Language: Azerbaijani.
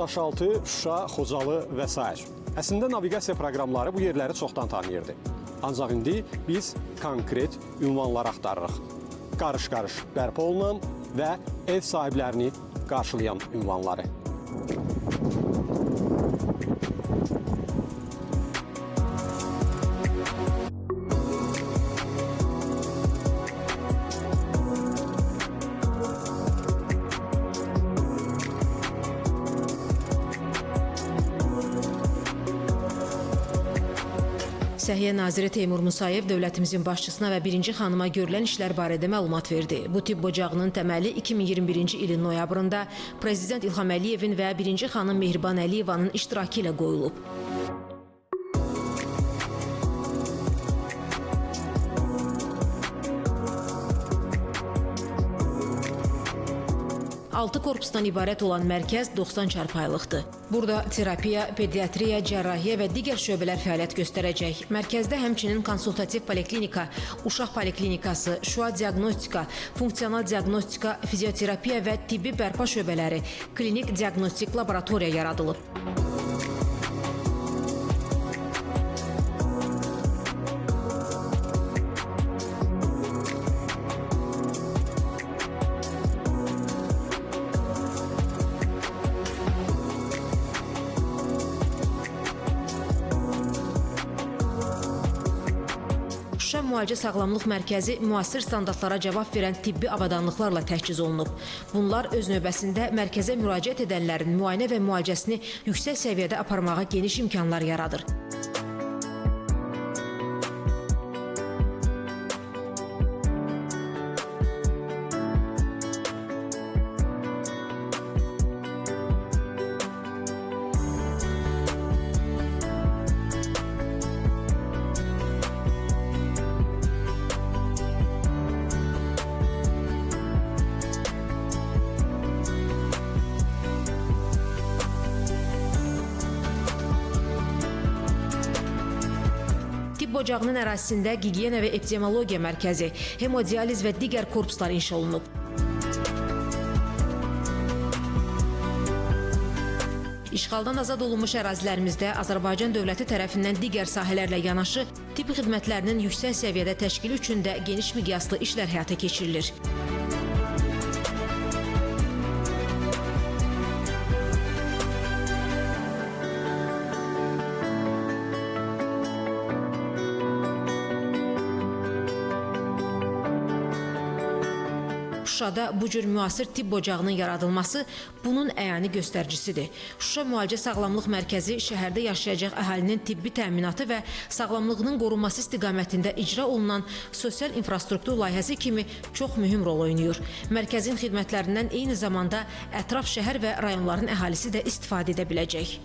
Daşaltı, Şuşa, Xocalı və sair. Əslində naviqasiya proqramları bu yerləri çoxdan tanıyırdı. Ancaq indi biz konkret ünvanları axtarırıq. Qarış-qarış bərpa olunan və ev sahiblərini qarşılayan ünvanları. Səhiyyə naziri Teymur Musayev dövlətimizin başçısına və birinci xanıma görülən işlər barədə məlumat verdi. Bu tibb ocağının təməli 2021-ci ilin noyabrında Prezident İlham Əliyevin və birinci xanım Mehriban Əliyevanın iştirakı ilə qoyulub. Altı korpusdan ibarət olan mərkəz 90 çarpayılıqdır. Burada terapiya, pediatriya, cərrahiyyə və digər şöbələr fəaliyyət göstərəcək. Mərkəzdə həmçinin konsultativ poliklinika, uşaq poliklinikası, şüa diaqnostika, funksional diaqnostika, fizioterapiya və tibbi bərpa şöbələri, klinik diaqnostik laboratoriya yaradılıb. Şuşa Müalicə Sağlamlıq Mərkəzi müasir standartlara cavab verən tibbi avadanlıqlarla təchiz olunub. Bunlar öz növbəsində mərkəzə müraciət edənlərin müayinə və müalicəsini yüksək səviyyədə aparmağa geniş imkanlar yaradır. Tibb ocağının ərazisində gigiyena və epidemiologiya mərkəzi, hemodializ və digər korpuslar inşa olunub. İşğaldan azad olunmuş ərazilərimizdə Azərbaycan dövləti tərəfindən digər sahələrlə yanaşı tibb xidmətlərinin yüksək səviyyədə təşkili üçün də geniş miqyaslı işlər həyata keçirilir. Şuşada bu cür müasir tibb ocağının yaradılması bunun əyani göstəricisidir. Şuşa Müalicə Sağlamlıq Mərkəzi şəhərdə yaşayacaq əhalinin tibbi təminatı və sağlamlığının qorunması istiqamətində icra olunan sosial infrastruktur layihəsi kimi çox mühüm rol oynayır. Mərkəzin xidmətlərindən eyni zamanda ətraf şəhər və rayonların əhalisi də istifadə edə biləcək.